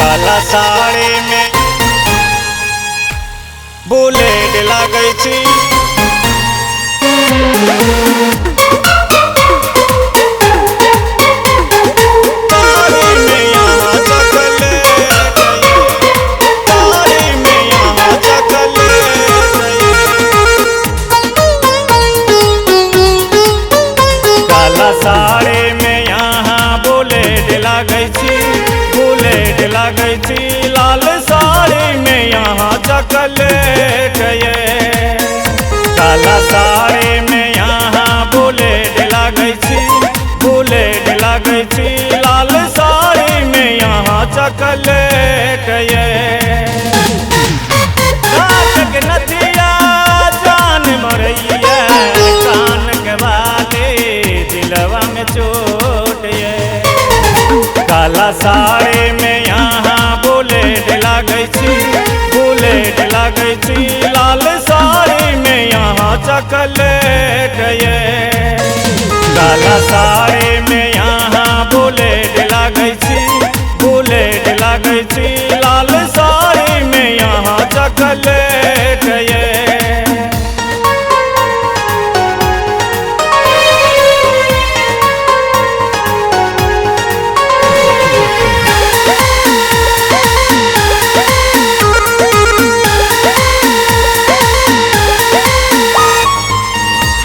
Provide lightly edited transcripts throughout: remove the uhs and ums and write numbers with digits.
काला साड़ी में बुलेट लागै छी। काला साड़ी में यहाँ बुलेट लागै छी, बुलेट लागै छी। लाल साड़ी में यहाँ चॉकलेट ये। काला साड़ी में यहाँ बुलेट लागै छी, बुलेट लागै छी। लाल साड़ी में यहाँ चॉकलेट ये। नाक के नथिया जान मरैया, कान के बाली दिलवा में चोट ये। काला साड़ी में यहाँ बुलेट लागै छी, बुलेट लागै छी। लाल साड़ी में यहाँ चॉकलेट ये। काला साड़ी में यहाँ बुलेट लागै छी, बुलेट लागै छी। लाल साड़ी में यहाँ चॉकलेट ये।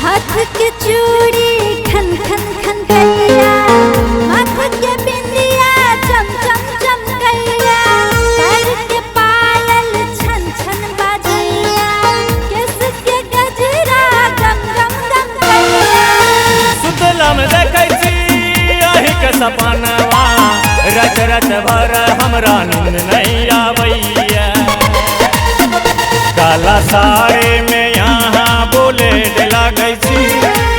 हाथ के चूड़ी खन खन खन कैया, माथ के बिंदिया चम चम चमकैया, पैर के पायल छन छन बजैया, केस के गजरा गम गम गम कैया। सुतला में देखै छी अहीं के सपनवा, रच रच भर हमरा नींद नहीं आबैया। काला साड़ी में यहाँ बुलेट लागै छी,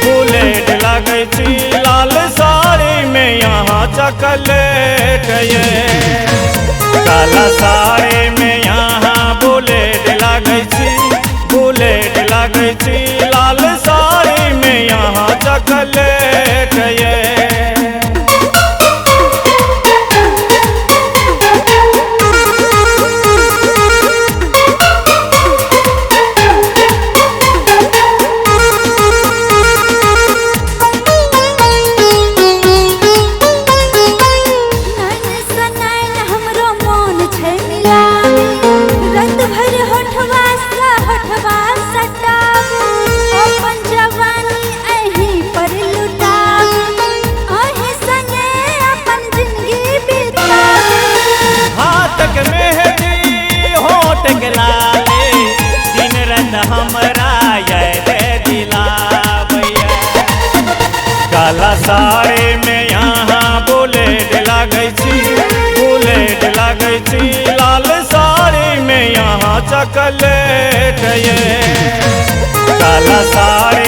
बुलेट लागै छी। लाल साड़ी में यहाँ चॉकलेट ये। काला साड़ी में यहाँ बुलेट लागै छी, बुलेट लागै छी। लाल साड़ी में यहाँ चॉकलेट ये। नैन से नैन हमरो मोन छै मिलावे, रात भर होठवा से होठवा सटावे, अपन जवानी अहीं पर लुटावे, अहीं संगे अपन जिंदगी बितावे। हाथ के मेहंदी होठ के लाले, दिन रात हमरा याद दिलाबैया। काला साड़ी में यहाँ बुलेट लागै छी, बुलेट लागै छी। लाल साड़ी में यहाँ चॉकलेट ये। काला साड़ी